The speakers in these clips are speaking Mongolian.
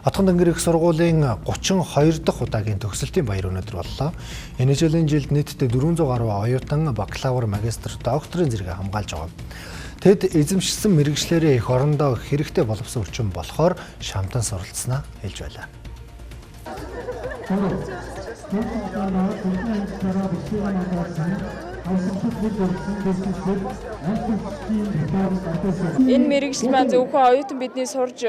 Отгон Дөнгөр их сургуулийн 32 дахь удаагийн төгсөлтийн баяр өнөөдөр боллоо. Энэ жилийн жилд нийтдээ 400 гаруй оюутан бакалавр, магистр, докторийн зэрэг хамгаалж байгаа. Тэд эзэмшсэн мэргэжлээрээ эх орондоо хэрэгтэй боловсон хүчин болохоор шамтан суралцсанаа хэлж байлаа. Энэ мэргэжил маань зөвхөн оюутан бидний сурж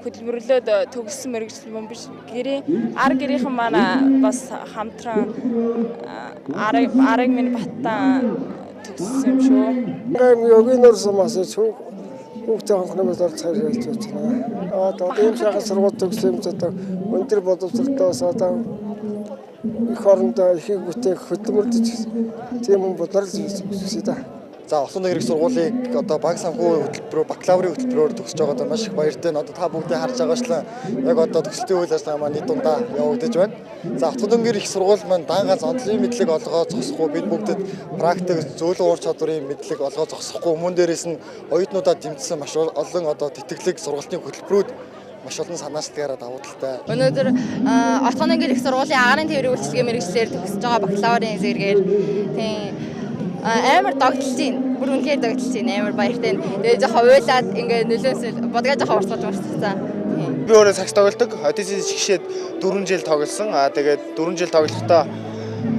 хөдөлмөрлөөд төгссөн мэргэжил мөн биш. Гэрийн ар гэрийнхэн маань бас хамтран арыг минь баттан төгссөн юм шүү. 여기 와서 хүүхдээ хонхномоос орцохоор хэлж байна. Одоо ийм сайхан сургууль төгссөн юм ч одоо өндөр боловсролтой бас одоо эх орондоо ихийг бүтээх хөдөлмөрлөж тийм хүн болоор л хүсье да. За, Олон их сургуулийг одоо баг санхүү хөтөлбөрөөр, бакалаврын хөтөлбөрөөр төгсөж байгаадаа маш их баяртай. Одоо та бүгдээ харж байгаачлан яг одоо төгсөлтийн үйл ажиллагаа маань нийт дундаа явагдаж байна. За, Отгон их сургууль маань дан ганц онцлог мэдлэг олгоо зогсохгүй, бид бүгдэд практик, зөөлөн уур чадварын мэдлэг олгоо зогсохгүй, мөн дээрээс нь оюутнуудаа дэмжсэн маш олон одоо тэтгэлэг, сургалтын хөтөлбөрүүд, маш олон санаачлагаараа давуу талтай. Өнөөдөр Отгоны их сургуулийн агаарын тээврийн үйлчилгээ мэргэжлээр төгсөж байгаа бакалаврын зэрэгээр тийм амар догдолж байна. Бүр үнэхээр догдолж байна. Амар баяртай. Тэгээ жоохон уйлаад ингээ нөлөөсөл будгаа жоохон урсгаж урсгацсан. Би өөрөө сагс тоглодог. Одисси шигшээд 4 жил тоглосон. Аа, тэгээд 4 жил тоглохдоо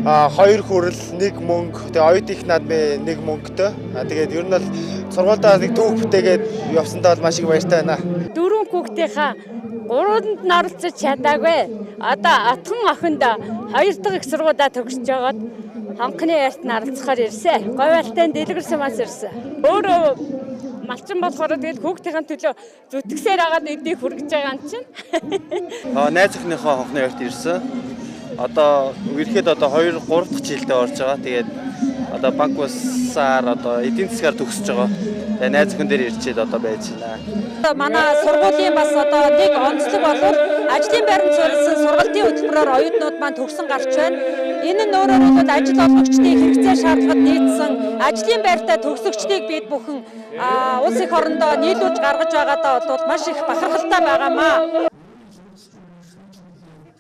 2 хүрэл, 1 мөнгө. Тэгээ оюутны их наадмын 1 мөнгөтэй. Аа, тэгээд ер нь бол сургуульдаа нэг түүх бүтээгээд явсандаа бол маш их баяртай байна. Дөрвөн хүүхдийнхаа гурванд нь оролцож чадаагүй. Одоо Отгон охинд хоёр дахь их сургуулаа төгсөж байгаад хонхны яарт нь оролцохоор ирсэн. Говьалтай Дэлгэр сумаас ирсэн. Өөрөө малчин болохоор тэгэл хүүхдийн төлөө зүтгэсээр агаад эдийг хүргэж байгаа юм чинь. Найз охиныхоо хонхны яарт ирсэн. Одоо ирэхэд одоо 2 3 дахь жилдээ орж байгаа. Тэгээд одоо банк улсаар одоо эдийн засгаар төгсөж байгаа. Тэгээ найз охин дээр ирчээд одоо байж байна. Манай сургуулийн бас одоо нэг онцлог бол ажлын байранд суурилсан сургалтын хөтөлбөрөөр оюутнууд маань төгсөн гарч байна. Энэ нь өөрөөр хэлбэл ажил олгогчдын хэрэгцээ шаардлагад нийцсэн ажлын байртай төгсөгчдийг бид бүхэн улс эх орондоо нийлүүлж гаргаж байгаадаа бол маш их бахархалтай байгаамаа.